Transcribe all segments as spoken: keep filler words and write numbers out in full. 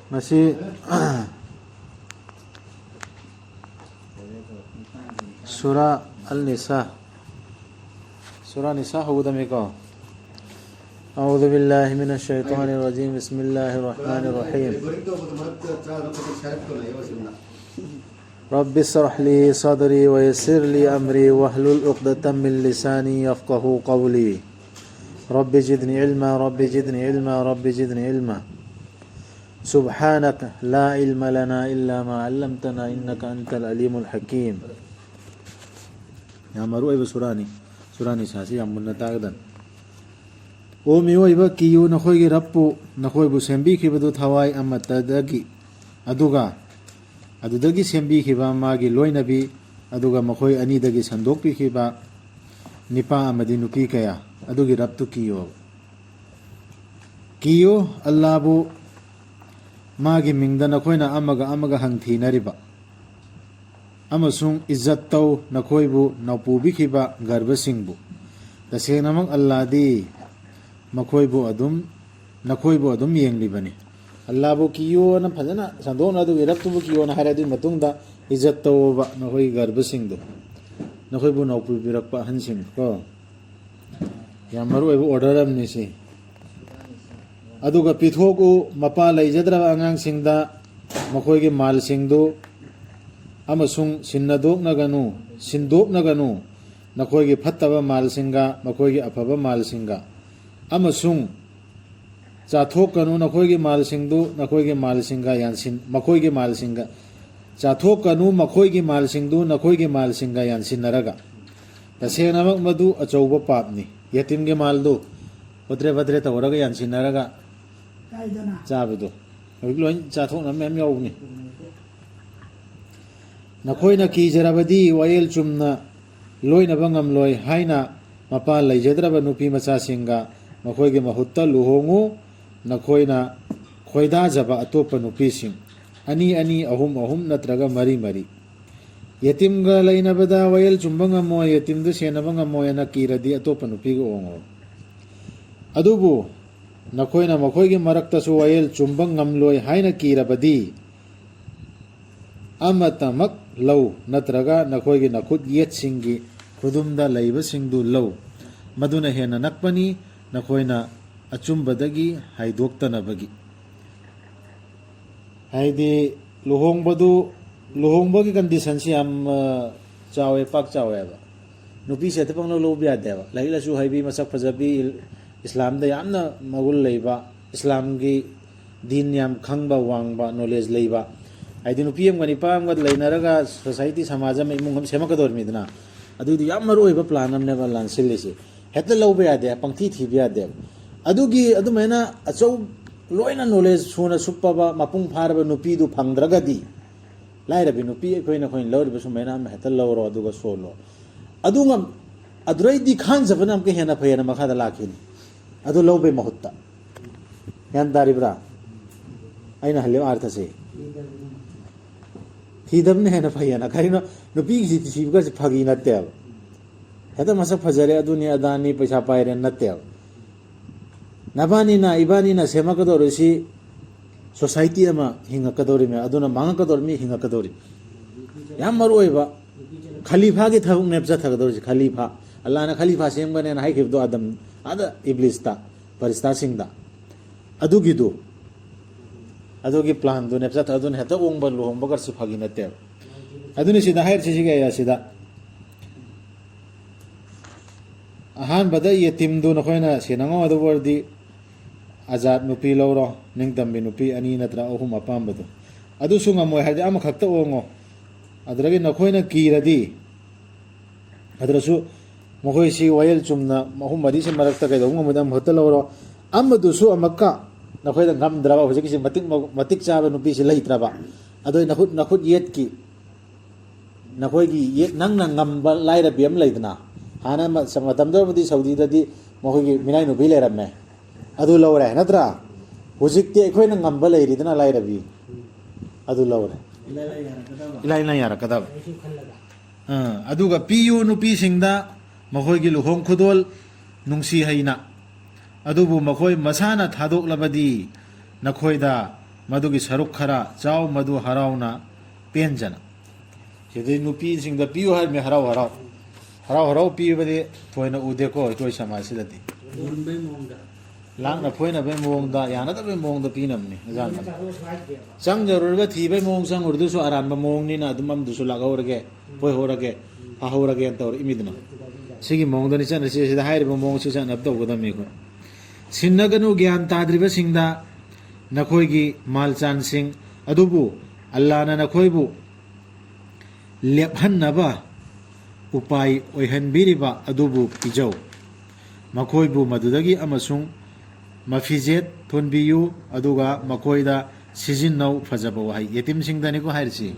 ꯉꯁꯤ ꯁꯨꯔꯥ ꯑꯜ ꯅꯤꯁꯥ, ꯁꯨꯔꯥ ꯅꯤꯁꯥ ꯍꯧꯒꯗꯕꯅꯤꯀꯣ꯫ أعوذ بالله من الشيطان الرجيم. بسم الله الرحمن الرحيم. رب اشرح لي صدري ويسر لي أمري واحلل عقدة من لساني يفقهوا قولي. رب زدني علما، رب زدني علما، رب زدني علما. سبحانك لا علم لنا إلا ما علمتنا إنك أنت العليم الحكيم. ꯌꯥꯝ ꯃꯔꯨ ꯑꯣꯏꯕ ꯁꯨꯔꯥꯅꯤ꯫ ꯁꯨꯔꯥ ꯅꯤꯁꯥꯁꯤ ꯌꯥꯝ ꯃꯨꯟꯅ ꯇꯥꯒꯗꯕꯅꯤ꯫ ꯑꯣ ꯃꯤꯑꯣꯏꯕ, ꯀꯤꯌꯨ ꯅꯈꯣꯏꯒꯤ ꯔꯕꯄꯨ, ꯅꯈꯣꯏꯕꯨ ꯁꯦꯝꯕꯤꯈꯤꯕꯗꯨ ꯊꯋꯥꯏ ꯑꯃꯠꯇꯗꯒꯤ, ꯑꯗꯨꯒ ꯑꯗꯨꯗꯒꯤ ꯁꯦꯝꯕꯤꯈꯤꯕ ꯃꯥꯒꯤ ꯂꯣꯏꯅꯕꯤ, ꯑꯗꯨꯒ ꯃꯈꯣꯏ ꯑꯅꯤꯗꯒꯤ ꯁꯟꯗꯣꯛꯄꯤꯈꯤꯕ ꯅꯤꯄꯥ ꯑꯃꯗꯤ ꯅꯨꯄꯤ ꯀꯌꯥ, ꯑꯗꯨꯒꯤ ꯔꯕꯇꯨ ꯀꯤꯌꯣ꯫ ꯀꯤꯌꯨ ꯑꯜꯂꯥꯕꯨ, ꯃꯥꯒꯤ ꯃꯤꯡꯗ ꯅꯈꯣꯏꯅ ꯑꯃꯒ ꯑꯃꯒ ꯍꯪꯊꯤꯅꯔꯤꯕ ꯑꯃꯁꯨꯡ ꯏꯖꯠ ꯇꯧ ꯅꯈꯣꯏꯕꯨ ꯅꯧꯄꯨꯕꯤꯈꯤꯕ ꯒꯔꯚꯁꯤꯡꯕꯨ꯫ ꯇꯁꯦꯡꯅꯃꯛ ꯑꯜꯂꯥꯗꯤ ꯃꯈꯣꯏꯕꯨ ꯑꯗꯨꯝ, ꯅꯈꯣꯏꯕꯨ ꯑꯗꯨꯝ ꯌꯦꯡꯂꯤꯕꯅꯤ꯫ ꯑꯜꯂꯥꯕꯨ ꯀꯤꯌꯣꯅ ꯐꯖꯅ ꯁꯟꯗꯣꯛꯅ ꯑꯗꯨꯒꯤ ꯔꯕꯇꯨꯕꯨ ꯀꯤꯌꯣꯅ ꯍꯥꯏꯔꯦ꯫ ꯑꯗꯨꯒꯤ ꯃꯇꯨꯡꯗ ꯏꯖꯠ ꯇꯧꯕ ꯅꯈꯣꯏꯒꯤ ꯒꯔꯚꯁꯤꯡꯗꯨ, ꯅꯈꯣꯏꯕꯨ ꯅꯧꯄꯨꯕꯤꯔꯛꯄ ꯑꯍꯟꯁꯤꯡ ꯀꯣ꯫ ꯌꯥꯝ ꯃꯔꯨ ꯑꯣꯏꯕ ꯑꯣꯔꯗꯔ ꯑꯃꯅꯤ ꯁꯤ꯫ ꯑꯗꯨꯒ ꯄꯤꯊꯣꯛꯎ ꯃꯄꯥ ꯂꯩꯖꯗ꯭ꯔꯕ ꯑꯉꯥꯡꯁꯤꯡꯗ ꯃꯈꯣꯏꯒꯤ ꯃꯥꯜꯁꯤꯡꯗꯨ, ꯑꯃꯁꯨꯡ ꯁꯤꯟꯅꯗꯣꯛꯅꯒꯅꯨ, ꯁꯤꯟꯗꯣꯛꯅꯒꯅꯨ ꯅꯈꯣꯏꯒꯤ ꯐꯠꯇꯕ ꯃꯥꯜꯁꯤꯡꯒ ꯃꯈꯣꯏꯒꯤ ꯑꯐꯕ ꯃꯥꯜꯁꯤꯡꯒ, ꯑꯃꯁꯨꯡ ꯆꯥꯊꯣꯛꯀꯅꯨ ꯅꯈꯣꯏꯒꯤ ꯃꯥꯜꯁꯤꯡꯗꯨ ꯅꯈꯣꯏꯒꯤ ꯃꯥꯜꯁꯤꯡꯒ ꯌꯥꯟꯁꯤꯟ-, ꯃꯈꯣꯏꯒꯤ ꯃꯥꯜꯁꯤꯡꯒ, ꯆꯥꯊꯣꯛꯀꯅꯨ ꯃꯈꯣꯏꯒꯤ ꯃꯥꯜꯁꯤꯡꯗꯨ ꯅꯈꯣꯏꯒꯤ ꯃꯥꯜꯁꯤꯡꯒ ꯌꯥꯟꯁꯤꯟꯅꯔꯒ꯫ ꯇꯁꯦꯡꯅꯃꯛ ꯃꯗꯨ ꯑꯆꯧꯕ ꯄꯥꯞꯅꯤ꯫ ꯌꯦꯇꯤꯝꯒꯤ ꯃꯥꯜꯗꯨ ꯐꯠꯇ꯭ꯔꯦ ꯐꯠꯇ꯭ꯔꯦ ꯇꯧꯔꯒ ꯌꯥꯟꯁꯤꯟꯅꯔꯒ ꯀꯥꯏꯗꯅ? ꯆꯥꯕꯗꯣ꯫ ꯍꯧꯖꯤꯛ ꯂꯣꯏ ꯆꯥꯊꯣꯛꯅꯕ ꯃꯌꯥꯝ ꯌꯥꯎꯕꯅꯤ꯫ ꯅꯈꯣꯏꯅ ꯀꯤꯖꯔꯕꯗꯤ ꯋꯥꯌꯦꯜ ꯆꯨꯝꯅ ꯂꯣꯏꯅꯕ ꯉꯝꯂꯣꯏ ꯍꯥꯏꯅ ꯃꯄꯥ ꯂꯩꯖꯗ꯭ꯔꯕ ꯅꯨꯄꯤ ꯃꯆꯥꯁꯤꯡꯒ ꯃꯈꯣꯏꯒꯤ ꯃꯍꯨꯠꯇ ꯂꯨꯍꯣꯡꯉꯨ꯫ ꯅꯈꯣꯏꯅ ꯈꯣꯏꯗꯥꯖꯕ ꯑꯇꯣꯞꯄ ꯅꯨꯄꯤꯁꯤꯡ, ꯑꯅꯤ ꯑꯅꯤ, ꯑꯍꯨꯝ ꯑꯍꯨꯝ ꯅꯠꯇ꯭ꯔꯒ ꯃꯔꯤ ꯃꯔꯤ꯫ ꯌꯦꯇꯤꯝꯒ ꯂꯩꯅꯕꯗ ꯋꯥꯌꯦꯜ ꯆꯨꯝꯕ ꯉꯝꯃꯣꯏ, ꯌꯦꯇꯤꯝꯗꯨ ꯁꯦꯟꯅꯕ ꯉꯝꯃꯣꯏ ꯍꯥꯏꯅ ꯀꯤꯔꯗꯤ ꯑꯇꯣꯞꯄ ꯅꯨꯄꯤꯒ ꯍꯣꯡꯉꯨ꯫ ꯑꯗꯨꯕꯨ ꯅꯈꯣꯏꯅ ꯃꯈꯣꯏꯒꯤ ꯃꯔꯛꯇꯁꯨ ꯋꯥꯌꯦꯜ ꯆꯨꯝꯕ ꯉꯝꯂꯣꯏ ꯍꯥꯏꯅ ꯀꯤꯔꯕꯗꯤ, ꯑꯃꯇꯃꯛ ꯂꯧ, ꯅꯠꯇ꯭ꯔꯒ ꯅꯈꯣꯏꯒꯤ ꯅꯈꯨꯠ ꯌꯦꯠꯁꯤꯡꯒꯤ ꯈꯨꯗꯨꯝꯗ ꯂꯩꯕꯁꯤꯡꯗꯨ ꯂꯧ, ꯃꯗꯨꯅ ꯍꯦꯟꯅ ꯅꯛꯄꯅꯤ, ꯅꯈꯣꯏꯅ ꯑꯆꯨꯝꯕꯗꯒꯤ ꯍꯥꯏꯗꯣꯛꯇꯅꯕꯒꯤ꯫ ꯍꯥꯏꯗꯤ, ꯂꯨꯍꯣꯡꯕꯗꯨ, ꯂꯨꯍꯣꯡꯕꯒꯤ ꯀꯟꯗꯤꯁꯟꯁꯤ ꯌꯥꯝ, ꯑ, ꯆꯥꯎꯋꯦ, ꯄꯥꯛ ꯆꯥꯎꯋꯦꯕ꯫ ꯅꯨꯄꯤꯁꯦ ꯍꯦꯛꯇ ꯄꯪꯂꯧ ꯂꯧꯕ ꯌꯥꯗꯦꯕ꯫ ꯂꯥꯏꯔꯤꯛ ꯂꯥꯏꯁꯨ ꯍꯩꯕꯤ, ꯃꯁꯛ ꯐꯖꯕꯤ, ꯏꯁꯂꯥꯝꯗ ꯌꯥꯝꯅ ꯃꯒꯨꯟ ꯂꯩꯕ, ꯏꯁꯂꯥꯝꯒꯤ ꯗꯤꯟ ꯌꯥꯝ ꯈꯪꯕ, ꯋꯥꯡꯕ, ꯅꯣꯂꯦꯖ ꯂꯩꯕ, ꯍꯥꯏꯗꯤ, ꯅꯨꯄꯤ ꯑꯃꯒ ꯅꯨꯄꯥ ꯑꯃꯒ ꯂꯩꯅꯔꯒ ꯁꯣꯁꯥꯏꯇꯤ, ꯁꯃꯥꯖ ꯑꯃ, ꯏꯃꯨꯡ ꯑꯃ ꯁꯦꯝꯃꯛꯀꯗꯧꯔꯤꯕꯅꯤꯗꯅ꯫ ꯑꯗꯨꯏꯗꯤ ꯌꯥꯝ ꯃꯔꯨ ꯑꯣꯏꯕ ꯄ꯭ꯂꯥꯟ ꯑꯃꯅꯦꯕ ꯂꯥꯟꯁꯤꯜꯂꯤꯁꯦ꯫ ꯍꯦꯛꯇ ꯂꯧꯕ ꯌꯥꯗꯦ, ꯄꯪꯊꯤ ꯊꯤꯕ ꯌꯥꯗꯦꯕ꯫ ꯑꯗꯨꯒꯤ ꯑꯗꯨꯃꯥꯏꯅ ꯑꯆꯧ-, ꯂꯣꯏꯅ ꯅꯣꯂꯦꯖ ꯁꯨꯅ ꯁꯨꯞꯄꯕ, ꯃꯄꯨꯡ ꯐꯥꯔꯕ ꯅꯨꯄꯤꯗꯨ ꯐꯪꯗ꯭ꯔꯒꯗꯤ, ꯂꯥꯏꯔꯕꯤ ꯅꯨꯄꯤ ꯑꯩꯈꯣꯏꯅ, ꯑꯩꯈꯣꯏꯅ ꯂꯧꯔꯤꯕ ꯁꯨꯃꯥꯏꯅ ꯑꯃ ꯍꯦꯛꯇ ꯂꯧꯔꯣ, ꯑꯗꯨꯒ ꯁꯣꯜꯂꯣ꯫ ꯑꯗꯨ ꯉꯝ-, ꯑꯗꯨꯗꯩꯗꯤ ꯈꯥꯟꯖꯕꯅ ꯑꯃꯨꯛꯀ ꯍꯦꯟꯅ ꯐꯩꯌꯦꯅ ꯃꯈꯥꯗ ꯂꯥꯛꯈꯤꯅꯤ꯫ ꯑꯗꯨ ꯂꯧꯕꯩ ꯃꯍꯨꯠꯇ꯫ ꯒ꯭ꯌꯥꯟ ꯇꯥꯔꯤꯕ꯭ꯔꯥ? ꯑꯩꯅ ꯍꯜꯂꯤꯕ ꯑꯥꯔꯊꯁꯦ꯫ ꯊꯤꯗꯕꯅ ꯍꯦꯟꯅ ꯐꯩꯌꯦꯅ꯫ ꯀꯔꯤꯅꯣ? ꯅꯨꯄꯤꯒꯤꯁꯤ ꯊꯤꯕꯒꯁꯤ ꯐꯥꯒꯤ ꯅꯠꯇꯦꯕ꯫ ꯍꯦꯛꯇ ꯃꯁꯛ ꯐꯖꯔꯦ, ꯑꯗꯨꯅꯤ ꯑꯗꯥꯅꯤ, ꯄꯩꯁꯥ ꯄꯥꯏꯔꯦ ꯅꯠꯇꯦꯕ꯫ ꯅꯕꯥꯅꯤꯅ, ꯏꯕꯥꯅꯤꯅ ꯁꯦꯝꯃꯛꯀꯗꯧꯔꯤꯁꯤ ꯁꯣꯁꯥꯏꯇꯤ ꯑꯃ ꯍꯤꯡꯉꯛꯀꯗꯧꯔꯤꯃꯦ, ꯑꯗꯨꯅ ꯃꯥꯡꯉꯛꯀꯗꯧꯔꯤ ꯃꯤ ꯍꯤꯡꯉꯛꯀꯗꯧꯔꯤ꯫ ꯌꯥꯝ ꯃꯔꯨ ꯑꯣꯏꯕ ꯈꯂꯤꯐꯥꯒꯤ ꯊꯕꯛꯅꯦꯕ ꯆꯠꯊꯒꯗꯧꯔꯤꯁꯦ꯫ ꯈꯂꯤꯐꯥ, ꯑꯜꯂꯥꯍꯅ ꯈꯂꯤꯐꯥ ꯁꯦꯝꯒꯅꯦꯅ ꯍꯥꯏꯈꯤꯕꯗꯣ ꯑꯗꯝ, ꯑꯥꯗ ꯏꯕ꯭ꯂꯤꯁꯇ, ꯐꯔꯤꯁꯇꯥꯁꯤꯡꯗ꯫ ꯑꯗꯨꯒꯤꯗꯨ, ꯑꯗꯨꯒꯤ ꯄ꯭ꯂꯥꯟꯗꯨꯅꯦꯕ ꯆꯠꯊ-, ꯑꯗꯨꯅ ꯍꯦꯛꯇ ꯑꯣꯡꯕ ꯂꯨꯍꯣꯡꯕꯒꯁꯨ ꯐꯥꯒꯤ ꯅꯠꯇꯦꯕ꯫ ꯑꯗꯨꯅꯤ ꯁꯤꯗ ꯍꯥꯏꯔꯤꯁꯤ, ꯁꯤꯒꯤ ꯑꯦꯔꯤꯌꯥꯁꯤꯗ꯫ ꯑꯍꯥꯟꯕꯗ ꯌꯦꯇꯤꯝꯗꯨ ꯅꯈꯣꯏꯅ ꯁꯦꯟꯅ ꯉꯝꯒꯗꯕ ꯑꯣꯏꯔꯗꯤ, ꯑꯖꯥꯠ ꯅꯨꯄꯤ ꯂꯧꯔꯣ, ꯅꯤꯡꯇꯝꯕꯤ ꯅꯨꯄꯤ ꯑꯅꯤ ꯅꯠꯇ꯭ꯔ ꯑꯍꯨꯝ ꯑꯄꯥꯝꯕꯗꯨ꯫ ꯑꯗꯨꯁꯨ ꯉꯝꯃꯣꯏ ꯍꯥꯏꯔꯗꯤ, ꯑꯃꯈꯛꯇ ꯑꯣꯡꯉꯣ꯫ ꯑꯗꯨꯗꯒꯤ ꯅꯈꯣꯏꯅ ꯀꯤꯔꯗꯤ, ꯑꯗꯨꯗꯁꯨ ꯃꯈꯣꯏꯁꯤ ꯋꯥꯌꯦꯜ ꯆꯨꯝꯅ ꯑꯍꯨꯝ ꯃꯔꯤꯁꯤ ꯃꯔꯛꯇ ꯀꯩꯗꯧꯕ ꯉꯝꯃꯣꯏꯗ, ꯑꯃꯈꯛꯇ ꯂꯧꯔꯣ꯫ ꯑꯃꯗꯨꯁꯨ ꯑꯃꯨꯛꯀ ꯅꯈꯣꯏꯗ ꯉꯝꯗ꯭ꯔꯕ, ꯍꯧꯖꯤꯛꯀꯤꯁꯤ ꯃꯇꯤꯛ ꯃ-, ꯃꯇꯤꯛ ꯆꯥꯕ ꯅꯨꯄꯤꯁꯤ ꯂꯩꯇ꯭ꯔꯕ, ꯑꯗꯨ ꯅꯈꯨꯠ, ꯅꯈꯨꯠ ꯌꯦꯠꯀꯤ, ꯅꯈꯣꯏꯒꯤ ꯌꯦꯠ, ꯅꯪꯅ ꯉꯝꯕ ꯂꯥꯏꯔꯕꯤ ꯑꯃ ꯂꯩꯗꯅ, ꯍꯥꯟꯅ ꯃ-, ꯃꯇꯝꯗꯨꯗꯕꯨꯗꯤ ꯁꯥꯎꯗꯤꯗꯗꯤ ꯃꯈꯣꯏꯒꯤ ꯃꯤꯅꯥꯏ ꯅꯨꯄꯤ ꯂꯩꯔꯝꯃꯦ, ꯑꯗꯨ ꯂꯧꯔꯦ ꯅꯠꯇ꯭ꯔꯥ? ꯍꯧꯖꯤꯛꯇꯤ ꯑꯩꯈꯣꯏꯅ ꯉꯝꯕ ꯂꯩꯔꯤꯗꯅ ꯂꯥꯏꯔꯕꯤ, ꯑꯗꯨ ꯂꯧꯔꯦ꯫ ꯏꯂꯥꯏ ꯂꯥꯏ ꯌꯥꯔꯛꯀꯗꯕ꯫ ꯏꯂꯥꯏ ꯂꯥꯏ ꯌꯥꯔꯛꯀꯗꯕ꯫ ꯑꯩꯁꯨ ꯈꯜꯂꯒ꯫ ꯑꯥ, ꯑꯗꯨꯒ ꯄꯤꯌꯨ ꯅꯨꯄꯤꯁꯤꯡꯗ ꯃꯈꯣꯏꯒꯤ ꯂꯨꯍꯣꯡ ꯈꯨꯗꯣꯜ ꯅꯨꯡꯁꯤ ꯍꯩꯅ, ꯑꯗꯨꯕꯨ ꯃꯈꯣꯏ ꯃꯁꯥꯅ ꯊꯥꯗꯣꯛꯂꯕꯗꯤ ꯅꯈꯣꯏꯗ ꯃꯗꯨꯒꯤ ꯁꯔꯨꯛ ꯈꯔ ꯆꯥꯎ, ꯃꯗꯨ ꯍꯔꯥꯎꯅ ꯄꯦꯟꯖꯅ꯫ ꯁꯤꯗꯤ ꯅꯨꯄꯤꯁꯤꯡꯗ ꯄꯤꯌꯨ ꯍꯥꯏꯔꯝꯃꯤ, ꯍꯔꯥꯎ ꯍꯔꯥꯎ꯫ ꯍꯔꯥꯎ ꯍꯔꯥꯎ ꯄꯤꯕꯗꯤ ꯊꯣꯏꯅ ꯎꯗꯦꯀꯣ ꯑꯩꯈꯣꯏ ꯁꯃꯥꯖꯁꯤꯗꯗꯤ꯫ ꯍꯨꯟꯕꯩ ꯃꯑꯣꯡꯗ꯫ ꯂꯥꯛꯅ ꯐꯣꯏꯅꯕꯩ ꯃꯑꯣꯡꯗ, ꯌꯥꯅꯗꯕꯩ ꯃꯑꯣꯡꯗ ꯄꯤꯅꯕꯅꯤ ꯑꯌꯥꯝꯕꯅ꯫ ꯆꯥꯊꯣꯛꯑꯁꯨ ꯍꯥꯏꯗꯦꯕ꯫ ꯆꯪꯖꯔꯨꯔꯒ ꯊꯤꯕꯩ ꯃꯑꯣꯡ ꯆꯪꯉꯨꯔꯗꯨꯁꯨ ꯑꯔꯥꯟꯕ ꯃꯑꯣꯡꯅꯤꯅ ꯑꯗꯨꯝ ꯑꯃꯗꯨꯁꯨ ꯂꯥꯛꯍꯧꯔꯒꯦ, ꯐꯣꯏꯍꯧꯔꯒꯦ, ꯐꯥꯍꯧꯔꯒꯦꯅ ꯇꯧꯔꯛꯏꯃꯤꯗꯅ꯫ ꯁꯤꯒꯤ ꯃꯑꯣꯡꯗꯅꯤ ꯆꯠꯅꯔꯤꯁꯦ꯫ ꯁꯤꯗ ꯍꯥꯏꯔꯤꯕ ꯃꯑꯣꯡꯁꯤ ꯆꯠꯅꯕ ꯇꯧꯒꯗꯕꯅꯤ ꯑꯩꯈꯣꯏ꯫ "ꯁꯤꯟꯅꯒꯅꯨ ꯒ꯭ꯌꯥꯟ ꯇꯥꯗ꯭ꯔꯤꯕꯁꯤꯡꯗ ꯅꯈꯣꯏꯒꯤ ꯃꯥꯜꯆꯥꯟꯁꯤꯡ ꯑꯗꯨꯕꯨ ꯑꯜꯂꯥꯅ ꯅꯈꯣꯏꯕꯨ ꯂꯦꯞꯍꯟꯅꯕ ꯎꯄꯥꯏ ꯑꯣꯏꯍꯟꯕꯤꯔꯤꯕ ꯑꯗꯨꯕꯨ ꯄꯤꯖꯧ꯫ ꯃꯈꯣꯏꯕꯨ ꯃꯗꯨꯗꯒꯤ ꯑꯃꯁꯨꯡ ꯃꯐꯤꯖꯦꯠ ꯊꯣꯟꯕꯤꯌꯨ, ꯑꯗꯨꯒ ꯃꯈꯣꯏꯗ ꯁꯤꯖꯤꯟꯅꯧ ꯐꯖꯕ ꯋꯥꯍꯩ"꯫ ꯌꯦꯇꯤꯝꯁꯤꯡꯗꯅꯤꯀꯣ ꯍꯥꯏꯔꯤꯁꯤ꯫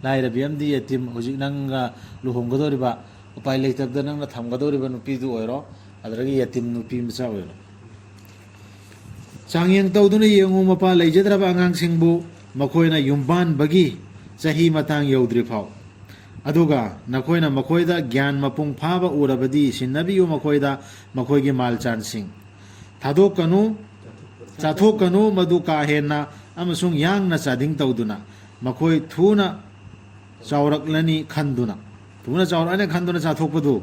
ꯂꯥꯏꯔꯕꯤ ꯑꯃꯗꯤ ꯌꯦꯇꯤꯝ, ꯍꯧꯖꯤꯛ ꯅꯪꯒ ꯂꯨꯍꯣꯡꯒꯗꯧꯔꯤꯕ, ꯎꯄꯥꯏ ꯂꯩꯇꯕꯗ ꯅꯪꯅ ꯊꯝꯒꯗꯧꯔꯤꯕ ꯅꯨꯄꯤꯗꯨ ꯑꯣꯏꯔꯣ, ꯑꯗꯨꯗꯒꯤ ꯌꯦꯇꯤꯝ ꯅꯨꯄꯤ ꯃꯆꯥ ꯑꯣꯏꯔꯣ꯫ ꯆꯥꯡꯌꯦꯡ ꯇꯧꯗꯨꯅ ꯌꯦꯡꯉꯨ, ꯃꯄꯥ ꯂꯩꯖꯗ꯭ꯔꯕ ꯑꯉꯥꯡꯁꯤꯡꯕꯨ ꯃꯈꯣꯏꯅ ꯌꯨꯝꯕꯥꯟꯕꯒꯤ ꯆꯍꯤ ꯃꯇꯥꯡ ꯌꯧꯗ꯭ꯔꯤ ꯐꯥꯎ꯫ ꯑꯗꯨꯒ ꯅꯈꯣꯏꯅ ꯃꯈꯣꯏꯗ ꯒ꯭ꯌꯥꯟ ꯃꯄꯨꯡ ꯐꯥꯕ ꯎꯔꯕꯗꯤ ꯁꯤꯟꯅꯕꯤꯌꯨ ꯃꯈꯣꯏꯗ ꯃꯈꯣꯏꯒꯤ ꯃꯥꯜꯆꯥꯟꯁꯤꯡ꯫ ꯊꯥꯗꯣꯛꯀꯅꯨ, ꯆꯥꯊꯣꯛꯀꯅꯨ, ꯃꯗꯨ ꯀꯥ ꯍꯦꯟꯅ ꯑꯃꯁꯨꯡ ꯌꯥꯡꯅ ꯆꯥꯗꯤꯡ ꯇꯧꯗꯨꯅ, ꯃꯈꯣꯏ ꯊꯨꯅ ꯆꯥꯎꯔꯛꯂꯅꯤ ꯈꯟꯗꯨꯅ, ꯊꯨꯅ ꯆꯥꯎꯔꯛꯂꯅꯤ ꯈꯟꯗꯨꯅ ꯆꯥꯊꯣꯛꯄꯗꯨ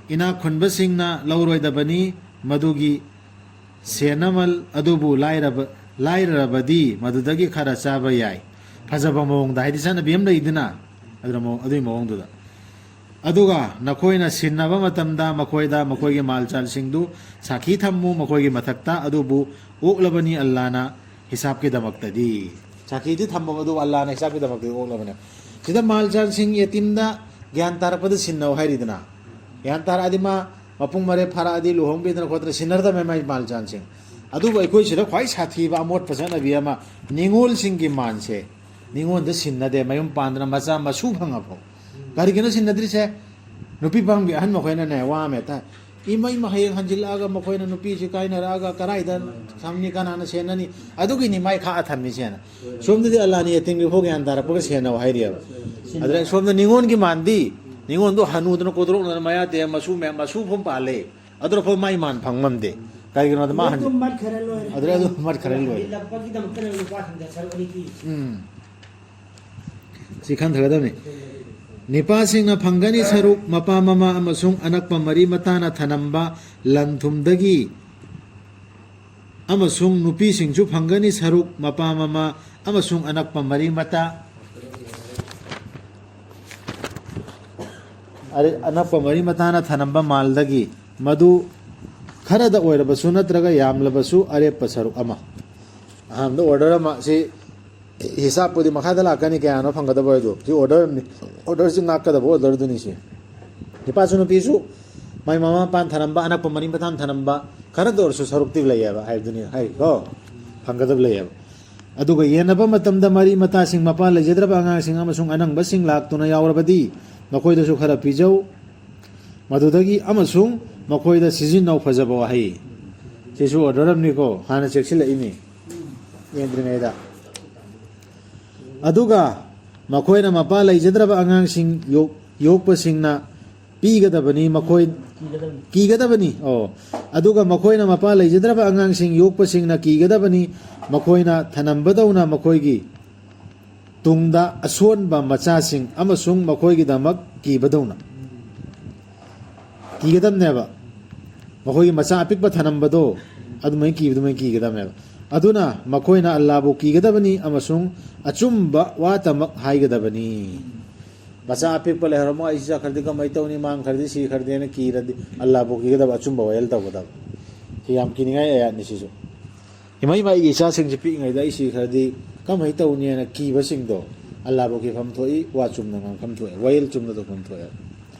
ꯏꯅꯥꯛ ꯈꯨꯟꯕꯁꯤꯡꯅ ꯂꯧꯔꯣꯏꯗꯕꯅꯤ꯫ ꯃꯗꯨꯒꯤ ꯁꯦꯟꯅꯃꯜ ꯑꯗꯨꯕꯨ ꯂꯥꯏꯔꯕ, ꯂꯥꯏꯔꯔꯕꯗꯤ ꯃꯗꯨꯗꯒꯤ ꯈꯔ ꯆꯥꯕ ꯌꯥꯏ꯫ ꯐꯖꯕ ꯃꯑꯣꯡꯗ, ꯍꯥꯏꯗꯤ ꯆꯠꯅꯕꯤ ꯑꯃ ꯂꯩꯗꯅ, ꯑꯗꯨꯅ ꯃꯑꯣꯡ-, ꯑꯗꯨꯒꯤ ꯃꯑꯣꯡꯗꯨꯗ꯫ ꯑꯗꯨꯒ ꯅꯈꯣꯏꯅ ꯁꯤꯟꯅꯕ ꯃꯇꯝꯗ ꯃꯈꯣꯏꯗ ꯃꯈꯣꯏꯒꯤ ꯃꯥꯜꯆꯥꯜꯁꯤꯡꯗꯨ ꯁꯥꯈꯤ ꯊꯝꯃꯨ ꯃꯈꯣꯏꯒꯤ ꯃꯊꯛꯇ, ꯑꯗꯨꯕꯨ ꯑꯣꯛꯂꯕꯅꯤ ꯑꯜꯂꯥꯅ ꯍꯤꯁꯥꯕꯀꯤꯗꯃꯛꯇꯗꯤ꯫ ꯁꯥꯈꯤꯗꯤ ꯊꯝꯃꯣ, ꯑꯗꯨꯕꯨ ꯑꯜꯂꯥꯅ ꯍꯤꯁꯥꯕꯀꯤꯗꯃꯛꯇꯗꯤ ꯑꯣꯛꯂꯕꯅꯦ꯫ ꯁꯤꯗ ꯃꯥꯜꯆꯥꯜꯁꯤꯡ ꯌꯦꯇꯤꯝꯗ ꯒ꯭ꯌꯥꯟ ꯇꯥꯔꯛꯄꯗ ꯁꯤꯟꯅꯧ ꯍꯥꯏꯔꯤꯗꯅ꯫ ꯒ꯭ꯌꯥꯟ ꯇꯥꯔꯛꯑꯗꯤ ꯃꯥ ꯃꯄꯨꯡ ꯃꯔꯩ ꯐꯥꯔꯛꯑꯗꯤ ꯂꯨꯍꯣꯡꯕꯤꯗꯅ ꯈꯣꯠꯇꯅ ꯁꯤꯟꯅꯔꯗꯕꯅꯦ ꯃꯥꯏ ꯃꯥꯜꯆꯥꯜꯁꯤꯡ꯫ ꯑꯗꯨꯕꯨ ꯑꯩꯈꯣꯏ ꯁꯤꯗ ꯈ꯭ꯋꯥꯏ ꯁꯥꯊꯤꯕ ꯑꯃꯣꯠꯄ ꯆꯠꯅꯕꯤ ꯑꯃ, ꯅꯤꯉꯣꯜꯁꯤꯡꯒꯤ ꯃꯥꯟꯁꯦ꯫ ꯅꯤꯉꯣꯟꯗ ꯁꯤꯟꯅꯗꯦ, ꯃꯌꯨꯝ ꯄꯥꯟꯗꯅ ꯃꯆꯥ ꯃꯁꯨ ꯐꯪꯉꯐꯥꯎ꯫ ꯀꯔꯤꯒꯤꯅꯣ ꯁꯤꯟꯅꯗ꯭ꯔꯤꯁꯦ? ꯅꯨꯄꯤ ꯄꯥꯝꯒꯤ ꯑꯍꯟ ꯃꯈꯣꯏꯅꯅꯦ, ꯋꯥ ꯑꯃ ꯍꯦꯛꯇ, ꯏꯃꯩꯃ ꯍꯌꯦꯡ ꯍꯟꯖꯤꯜꯂꯛꯑꯒ ꯃꯈꯣꯏꯅ ꯅꯨꯄꯤꯁꯤ ꯀꯥꯏꯅꯔꯛꯑꯒ ꯀꯔꯥꯏꯗ ꯊꯝꯅꯤ, ꯀꯅꯥꯅ ꯁꯦꯟꯅꯅꯤ? ꯑꯗꯨꯒꯤꯅꯤ ꯃꯥꯏ ꯈꯥꯛꯑ ꯊꯝꯃꯤꯁꯦꯅ꯫ ꯁꯣꯝꯗꯗꯤ ꯑꯜꯂꯥꯅ ꯌꯦꯇꯤꯝꯒꯤ ꯐꯥꯎ ꯒ꯭ꯌꯥꯟ ꯇꯥꯔꯛꯄꯒ ꯁꯦꯟꯅꯧ ꯍꯥꯏꯔꯤꯑꯕ꯫ ꯑꯗꯨꯗ ꯁꯣꯝꯗ ꯅꯤꯉꯣꯟꯒꯤ ꯃꯥꯟꯗꯤ, ꯅꯤꯉꯣꯟꯗꯣ ꯍꯅꯨꯗꯅ ꯀꯣꯗ꯭ꯔꯣꯛꯅꯗꯅ ꯃꯌꯥ ꯇꯦꯛꯑ ꯃꯁꯨ ꯃꯌꯥꯝ, ꯃꯁꯨ ꯐꯥꯎ ꯄꯥꯜꯂꯦ꯫ ꯑꯗꯨꯅ ꯐꯥꯎ ꯃꯥꯏ ꯃꯥꯟ ꯐꯪ ꯉꯝꯗꯦ꯫ ꯀꯩꯒꯤꯅꯣꯗ ꯃꯥ ꯍꯟ- ꯑꯗꯨꯝ ꯃꯠꯈꯔ ꯂꯣꯏꯔꯦ꯫ ꯑꯗꯨꯗ ꯑꯗꯨꯝ ꯃꯠꯈꯔ ꯂꯣꯏꯔꯦ꯫ ꯍꯟꯖꯤꯜꯂꯛꯄꯒꯤꯗꯃꯛꯇꯅꯦꯕ ꯂꯨꯄꯥ ꯁꯤꯡꯗ ꯁꯔꯨꯛ ꯑꯅꯤ ꯄꯤꯔꯤꯁꯦ꯫ ꯎꯝ꯫ ꯁꯤ ꯈꯟꯊꯒꯗꯕꯅꯤ꯫ ꯅꯤꯄꯥꯁꯤꯡꯅ ꯐꯪꯒꯅꯤ ꯁꯔꯨꯛ ꯃꯄꯥ ꯃꯃꯥ ꯑꯃꯁꯨꯡ ꯑꯅꯛꯄ ꯃꯔꯤ ꯃꯇꯥꯅ ꯊꯅꯝꯕ ꯂꯟ ꯊꯨꯝꯗꯒꯤ, ꯑꯃꯁꯨꯡ ꯅꯨꯄꯤꯁꯤꯡꯁꯨ ꯐꯪꯒꯅꯤ ꯁꯔꯨꯛ ꯃꯄꯥ ꯃꯃꯥ ꯑꯃꯁꯨꯡ ꯑꯅꯛꯄ ꯃꯔꯤ ꯃꯇꯥ, ꯑꯔꯦ-, ꯑꯅꯛꯄ ꯃꯔꯤ ꯃꯇꯥꯅ ꯊꯅꯝꯕ ꯃꯥꯜꯗꯒꯤ, ꯃꯗꯨ ꯈꯔꯗ ꯑꯣꯏꯔꯕꯁꯨ ꯅꯠꯇ꯭ꯔꯒ ꯌꯥꯝꯂꯕꯁꯨ ꯑꯔꯦꯞꯄ ꯁꯔꯨꯛ ꯑꯃ꯫ ꯑꯍꯥꯟꯕꯗ order ꯑꯃ, ꯁꯤ ꯍꯤꯁꯥꯞꯄꯨꯗꯤ ꯃꯈꯥꯗ ꯂꯥꯛꯀꯅꯤ, ꯀꯌꯥꯅꯣ ꯐꯪꯒꯗꯕ ꯍꯥꯏꯗꯣ꯫ ꯁꯤ order ꯑꯃꯅꯤ꯫ Order ꯁꯤ ꯉꯥꯛꯀꯗꯕ order ꯗꯨꯅꯤ ꯁꯤ꯫ ꯅꯨꯄꯥꯁꯨ ꯅꯨꯄꯤꯁꯨ ꯃꯥꯏ ꯃꯃꯥ ꯃꯄꯥꯅ ꯊꯅꯝꯕ, ꯑꯅꯛꯄ ꯃꯔꯤ ꯃꯇꯥꯅ ꯊꯅꯝꯕ, ꯈꯔꯗ ꯑꯣꯏꯔꯁꯨ ꯁꯔꯨꯛꯇꯤ ꯂꯩꯌꯦꯕ ꯍꯥꯏꯕꯗꯨꯅꯤ, ꯍꯥꯏꯀꯣ? ꯐꯪꯒꯗꯕ ꯂꯩꯌꯦꯕ꯫ ꯑꯗꯨꯒ ꯌꯦꯟꯅꯕ ꯃꯇꯝꯗ ꯃꯔꯤ ꯃꯇꯥꯁꯤꯡ, ꯃꯄꯥ ꯂꯩꯖꯗ꯭ꯔꯕ ꯑꯉꯥꯡꯁꯤꯡ ꯑꯃꯁꯨꯡ ꯑꯅꯪꯕꯁꯤꯡ ꯂꯥꯛꯇꯨꯅ ꯌꯥꯎꯔꯕꯗꯤ, ꯃꯈꯣꯏꯗꯁꯨ ꯈꯔ ꯄꯤꯖꯧ꯫ ꯃꯗꯨꯗꯒꯤ ꯑꯃꯁꯨꯡ ꯃꯈꯣꯏꯗ ꯁꯤꯖꯤꯟꯅꯧ꯫ ꯐꯖꯕ ꯋꯥꯍꯩ꯫ ꯁꯤꯁꯨ order ꯑꯃꯅꯤꯀꯣ, ꯍꯥꯟꯅ ꯆꯦꯛꯁꯤꯜꯂꯛꯏꯅꯤ ꯌꯦꯡꯗ꯭ꯔꯤꯉꯩꯗ꯫ ꯑꯗꯨꯒ ꯃꯈꯣꯏꯅ ꯃꯄꯥ ꯂꯩꯖꯗ꯭ꯔꯕ ꯑꯉꯥꯡꯁꯤꯡ ꯌꯣꯛ-, ꯌꯣꯛꯄꯁꯤꯡꯅ ꯄꯤꯒꯗꯕꯅꯤ, ꯃꯈꯣꯏ ꯀꯤꯒꯗꯕꯅꯤ꯫ ꯑꯣ, ꯑꯗꯨꯒ ꯃꯈꯣꯏꯅ ꯃꯄꯥ ꯂꯩꯖꯗ꯭ꯔꯕ ꯑꯉꯥꯡꯁꯤꯡ ꯌꯣꯛꯄꯁꯤꯡꯅ ꯀꯤꯒꯗꯕꯅꯤ, ꯃꯈꯣꯏꯅ ꯊꯅꯝꯕꯗꯧꯅ ꯃꯈꯣꯏꯒꯤ ꯇꯨꯡꯗ ꯑꯁꯣꯟꯕ ꯃꯆꯥꯁꯤꯡ ꯑꯃꯁꯨꯡ ꯃꯈꯣꯏꯒꯤꯗꯃꯛ ꯀꯤꯕꯗꯧꯅ꯫ ꯀꯤꯒꯗꯕꯅꯦꯕ꯫ ꯃꯈꯣꯏꯒꯤ ꯃꯆꯥ ꯑꯄꯤꯛꯄ ꯊꯅꯝꯕꯗꯣ ꯑꯗꯨꯃꯥꯏꯅ ꯀꯤꯕꯗꯨꯃꯥꯏꯅ ꯀꯤꯒꯗꯕꯅꯦꯕ꯫ ꯑꯗꯨꯅ ꯃꯈꯣꯏꯅ ꯑꯜꯂꯥꯕꯨ ꯀꯤꯒꯗꯕꯅꯤ ꯑꯃꯁꯨꯡ ꯑꯆꯨꯝꯕ ꯋꯥꯇꯃꯛ ꯍꯥꯏꯒꯗꯕꯅꯤ꯫ ꯃꯆꯥ ꯑꯄꯤꯛꯄ ꯂꯩꯍꯧꯔꯝꯃꯣ, ꯑꯩꯁꯤ ꯆꯠꯈ꯭ꯔꯗꯤ ꯀꯃꯥꯏꯅ ꯇꯧꯅꯤ, ꯃꯥꯡꯈ꯭ꯔꯗꯤ, ꯁꯤꯈ꯭ꯔꯗꯤꯅ ꯀꯤꯔꯗꯤ ꯑꯜꯂꯥꯕꯨ ꯀꯤꯒꯗꯕ, ꯑꯆꯨꯝꯕ ꯋꯥꯌꯦꯜ ꯇꯧꯒꯗꯕ꯫ ꯁꯤ ꯌꯥꯝ ꯀꯤꯅꯤꯡꯉꯥꯏ ꯑꯌꯥꯠꯅꯤ ꯁꯤꯁꯨ꯫ ꯏꯃꯥ, ꯏꯃꯥ, ꯑꯩꯒꯤ ꯏꯆꯥꯁꯤꯡꯁꯤ ꯄꯤꯛꯏꯉꯩꯗ ꯑꯩ ꯁꯤꯈ꯭ꯔꯗꯤ ꯀꯃꯥꯏꯅ ꯇꯧꯅꯤ ꯍꯥꯏꯅ ꯀꯤꯕꯁꯤꯡꯗꯣ ꯑꯜꯂꯥꯕꯨ ꯀꯤꯐꯝ ꯊꯣꯛꯏ, ꯋꯥ ꯆꯨꯝꯅ ꯉꯥꯡꯐꯝ ꯊꯣꯛꯑꯦ, ꯋꯥꯌꯦꯜ ꯆꯨꯝꯅ ꯇꯧꯐꯝ ꯊꯣꯛꯑꯦ꯫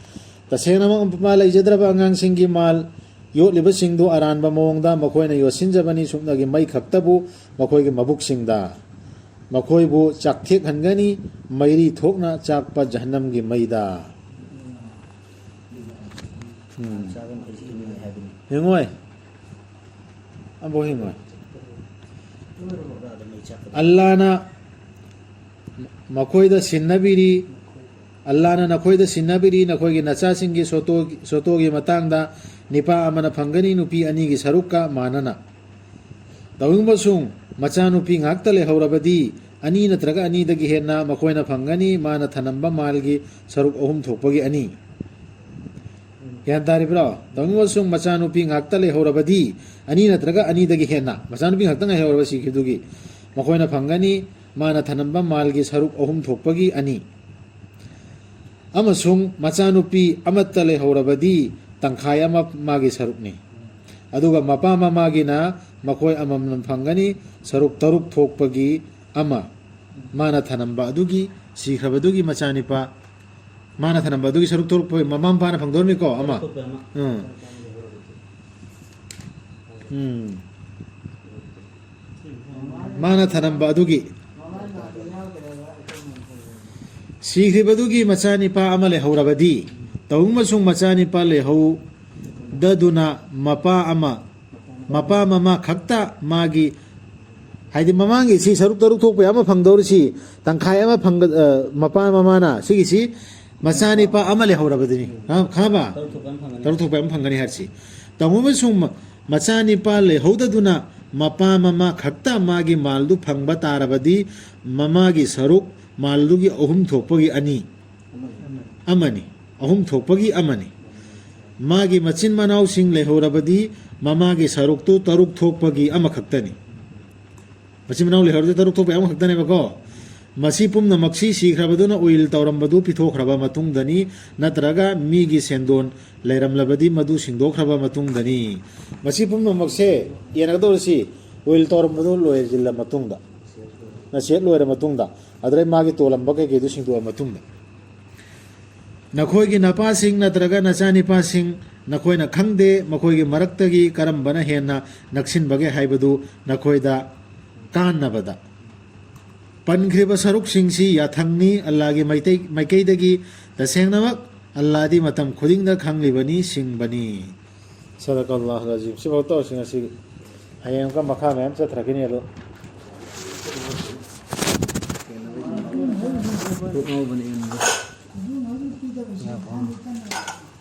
ꯇꯁꯦꯡꯅꯃꯛ ꯃꯄꯥ ꯂꯩꯖꯗ꯭ꯔꯕ ꯑꯉꯥꯡꯁꯤꯡꯒꯤ ꯃꯥꯜ ꯌꯣꯠꯂꯤꯕꯁꯤꯡꯗꯨ ꯑꯔꯥꯟꯕ ꯃꯑꯣꯡꯗ ꯃꯈꯣꯏꯅ ꯌꯣꯠꯁꯤꯟꯖꯕꯅꯤ, ꯁꯨꯞꯅꯒꯤ ꯃꯩ ꯈꯛꯇꯕꯨ ꯃꯈꯣꯏꯒꯤ ꯃꯕꯨꯛꯁꯤꯡꯗ꯫ ꯃꯈꯣꯏꯕꯨ ꯆꯥꯛꯊꯦꯛꯍꯟꯒꯅꯤ, ꯃꯩꯔꯤ ꯊꯣꯛꯅ ꯆꯥꯛꯄ ꯖꯍꯟꯅꯝꯒꯤ ꯃꯩꯗ꯫ ꯎꯝ꯫ ꯌꯦꯡꯉꯣꯏ꯫ ꯑꯝꯐꯥꯎ ꯌꯦꯡꯉꯣꯏ꯫ ꯑꯜꯂꯥꯅ ꯃꯈꯣꯏꯗ ꯁꯤꯟꯅꯕꯤꯔꯤ꯫ ꯑꯜꯂꯥꯅ ꯅꯈꯣꯏꯗ ꯁꯤꯟꯅꯕꯤꯔꯤ, ꯅꯈꯣꯏꯒꯤ ꯅꯆꯥꯁꯤꯡꯒꯤ ꯁꯣꯇꯣ-, ꯁꯣꯇꯣꯒꯤ ꯃꯇꯥꯡꯗ ꯅꯤꯄꯥ ꯑꯃꯅ ꯐꯪꯒꯅꯤ ꯅꯨꯄꯤ ꯑꯅꯤꯒꯤ ꯁꯔꯨꯛꯀ ꯃꯥꯟꯅꯅ꯫ ꯇꯧꯏꯒꯨꯝꯕꯁꯨꯡ ꯃꯆꯥꯅꯨꯄꯤ ꯉꯥꯛꯇ ꯂꯩꯍꯧꯔꯕꯗꯤ, ꯑꯅꯤ ꯅꯠꯇ꯭ꯔꯒ ꯑꯅꯤꯗꯒꯤ ꯍꯦꯟꯅ ꯃꯈꯣꯏꯅ ꯐꯪꯒꯅꯤ, ꯃꯥꯅ ꯊꯅꯝꯕ ꯃꯥꯜꯒꯤ ꯁꯔꯨꯛ ꯑꯍꯨꯝ ꯊꯣꯛꯄꯒꯤ ꯑꯅꯤ꯫ ꯒ꯭ꯌꯥꯟ ꯇꯥꯔꯤꯕ꯭ꯔꯣ? ꯇꯧꯏꯒꯨꯝꯕꯁꯨꯡ ꯃꯆꯥꯅꯨꯄꯤ ꯉꯥꯛꯇ ꯂꯩꯍꯧꯔꯕꯗꯤ, ꯑꯅꯤ ꯅꯠꯇ꯭ꯔꯒ ꯑꯅꯤꯗꯒꯤ ꯍꯦꯟꯅ, ꯃꯆꯥꯅꯨꯄꯤ ꯉꯥꯛꯇ ꯉꯥꯏꯍꯧꯔꯕ ꯁꯤꯈꯤꯕꯗꯨꯒꯤ, ꯃꯈꯣꯏꯅ ꯐꯪꯒꯅꯤ, ꯃꯥꯅ ꯊꯅꯝꯕ ꯃꯥꯜꯒꯤ ꯁꯔꯨꯛ ꯑꯍꯨꯝ ꯊꯣꯛꯄꯒꯤ ꯑꯅꯤ꯫ ꯑꯃꯁꯨꯡ ꯃꯆꯥꯅꯨꯄꯤ ꯑꯃꯠꯇ ꯂꯩꯍꯧꯔꯕꯗꯤ ꯇꯪꯈꯥꯏ ꯑꯃ ꯃꯥꯒꯤ ꯁꯔꯨꯛꯅꯤ꯫ ꯑꯗꯨꯒ ꯃꯄꯥ ꯃꯃꯥꯒꯤꯅ ꯃꯈꯣꯏ ꯑꯃꯃꯝ ꯐꯪꯒꯅꯤ, ꯁꯔꯨꯛ ꯇꯔꯨꯛ ꯊꯣꯛꯄꯒꯤ ꯑꯃ꯫ ꯃꯥꯅ ꯊꯅꯝꯕ ꯑꯗꯨꯒꯤ, ꯁꯤꯈ꯭ꯔꯕꯗꯨꯒꯤ ꯃꯆꯥꯅꯤꯄꯥ, ꯃꯥꯅ ꯊꯅꯝꯕ ꯑꯗꯨꯒꯤ ꯁꯔꯨꯛ ꯇꯔꯨꯛ ꯊꯣꯛꯄꯒꯤ ꯃꯃꯥ ꯃꯄꯥꯅ ꯐꯪꯗꯣꯔꯤꯀꯣ, ꯑꯃ꯫ ꯊꯣꯛꯄ ꯑꯃ꯫ ꯎꯝ꯫ ꯎꯝ꯫ ꯃꯥꯅ ꯊꯅꯝꯕ ꯑꯗꯨꯒꯤ꯫ ꯁꯤꯈ꯭ꯔꯤꯕꯗꯨꯒꯤ ꯃꯆꯥꯅꯤꯄꯥ ꯑꯃ ꯂꯩꯍꯧꯔꯕꯗꯤ, ꯇꯧꯏꯒꯨꯝꯕꯁꯨꯡ ꯃꯆꯥꯅꯤꯄꯥ ꯂꯩꯍꯧꯗꯗꯨꯅ ꯃꯄꯥ ꯑꯃ, ꯃꯄꯥ ꯃꯃꯥ ꯈꯛꯇ ꯃꯥꯒꯤ, ꯍꯥꯏꯗꯤ ꯃꯃꯥꯡꯒꯤ ꯁꯤ ꯁꯔꯨꯛ ꯇꯔꯨꯛ ꯊꯣꯛꯄ ꯑꯃ ꯐꯪꯗꯧꯔꯤꯁꯤ, ꯇꯪꯈꯥꯏ ꯑꯃ ꯐꯪꯒ-, ꯑ, ꯃꯄꯥ ꯃꯃꯥꯅ ꯁꯤꯒꯤꯁꯤ ꯃꯆꯥꯅꯤꯄꯥ ꯑꯃ ꯂꯩꯍꯧꯔꯕꯗꯨꯅꯤ꯫ ꯈꯪ-, ꯈꯪꯉꯕ? ꯇꯔꯨꯛ ꯊꯣꯛꯄ ꯑꯃ ꯐꯪꯒꯅꯤ꯫ ꯇꯔꯨꯛ ꯊꯣꯛꯄ ꯑꯃ ꯐꯪꯒꯅꯤ ꯍꯥꯏꯔꯁꯤ꯫ ꯇꯧꯏꯒꯨꯝꯕꯁꯨꯡ ꯃ-, ꯃꯆꯥꯅꯤꯄꯥ ꯂꯩꯍꯧꯗꯗꯨꯅ ꯃꯄꯥ ꯃꯃꯥ ꯈꯛꯇ ꯃꯥꯒꯤ ꯃꯥꯜꯗꯨ ꯐꯪꯕ ꯇꯥꯔꯕꯗꯤ, ꯃꯃꯥꯒꯤ ꯁꯔꯨꯛ ꯃꯥꯜꯗꯨꯒꯤ ꯑꯍꯨꯝ ꯊꯣꯛꯄꯒꯤ ꯑꯅꯤ꯫ ꯑꯃꯅꯤ꯫ ꯑꯍꯨꯝ ꯊꯣꯛꯄꯒꯤ ꯑꯃꯅꯤ꯫ ꯃꯥꯒꯤ ꯃꯆꯤꯟ ꯃꯅꯥꯎꯁꯤꯡ ꯂꯩꯍꯧꯔꯕꯗꯤ, ꯃꯃꯥꯒꯤ ꯁꯔꯨꯛꯇꯨ ꯇꯔꯨꯛ ꯊꯣꯛꯄꯒꯤ ꯑꯃꯈꯛꯇꯅꯤ꯫ ꯃꯆꯤꯟ ꯃꯅꯥꯎ ꯂꯩꯍꯧꯔꯗꯤ ꯇꯔꯨꯛ ꯊꯣꯛꯄ ꯑꯃꯈꯛꯇꯅꯦꯕꯀꯣ꯫ ꯃꯁꯤ ꯄꯨꯝꯅꯃꯛꯁꯤ ꯁꯤꯈ꯭ꯔꯕꯗꯨꯅ ꯎꯏꯜ ꯇꯧꯔꯝꯕꯗꯨ ꯄꯤꯊꯣꯛꯈ꯭ꯔꯕ ꯃꯇꯨꯡꯗꯅꯤ, ꯅꯠꯇ꯭ꯔꯒ ꯃꯤꯒꯤ ꯁꯦꯟꯗꯣꯟ ꯂꯩꯔꯝꯂꯕꯗꯤ ꯃꯗꯨ ꯁꯤꯡꯗꯣꯛꯈ꯭ꯔꯕ ꯃꯇꯨꯡꯗꯅꯤ꯫ ꯃꯁꯤ ꯄꯨꯝꯅꯃꯛꯁꯦ ꯌꯦꯟꯅꯒꯗꯧꯔꯤꯁꯤ ꯎꯏꯜ ꯇꯧꯔꯝꯕꯗꯨ ꯂꯣꯏꯁꯤꯜꯂ ꯃꯇꯨꯡꯗ, ꯅꯁꯦꯠ ꯂꯣꯏꯔ ꯃꯇꯨꯡꯗ, ꯑꯗꯨꯗꯩ ꯃꯥꯒꯤ ꯇꯣꯜꯂꯝꯕ ꯀꯩꯀꯩꯗꯨ ꯁꯤꯡꯗꯣꯛꯑ ꯃꯇꯨꯡꯗ꯫ ꯅꯈꯣꯏꯒꯤ ꯅꯄꯥꯁꯤꯡ ꯅꯠꯇ꯭ꯔꯒ ꯅꯆꯥꯅꯤꯄꯥꯁꯤꯡ ꯅꯈꯣꯏꯅ ꯈꯪꯗꯦ, ꯃꯈꯣꯏꯒꯤ ꯃꯔꯛꯇꯒꯤ ꯀꯔꯝꯕꯅ ꯍꯦꯟꯅ ꯅꯛꯁꯤꯟꯕꯒꯦ ꯍꯥꯏꯕꯗꯨ ꯅꯈꯣꯏꯗ ꯀꯥꯟꯅꯕꯗ꯫ ꯄꯟꯈ꯭ꯔꯤꯕ ꯁꯔꯨꯛꯁꯤꯡꯁꯤ ꯌꯥꯊꯪꯅꯤ, ꯑꯜꯂꯥꯒꯤ ꯃꯩꯇꯩ-, ꯃꯥꯏꯀꯩꯗꯒꯤ꯫ ꯇꯁꯦꯡꯅꯃꯛ ꯑꯜꯂꯥꯗꯤ ꯃꯇꯝ ꯈꯨꯗꯤꯡꯗ ꯈꯪꯂꯤꯕꯅꯤ, ꯁꯤꯡꯕꯅꯤ꯫ ꯁꯗꯀꯜꯂꯥꯍꯨꯜ ꯑꯖꯤꯝ꯫ ꯁꯤꯐꯥꯎ ꯇꯧꯔꯁꯤ ꯉꯁꯤꯒꯤ꯫ ꯍꯌꯦꯡ ꯑꯃꯨꯛꯀ ꯃꯈꯥ ꯃꯌꯥꯝ ꯆꯠꯊꯔꯛꯈꯤꯅꯤ ꯑꯗꯣ꯫ ꯀꯣꯛ ꯉꯥꯎꯕꯅꯦ ꯑꯩꯉꯣꯟꯗ꯫ ꯎꯝ꯫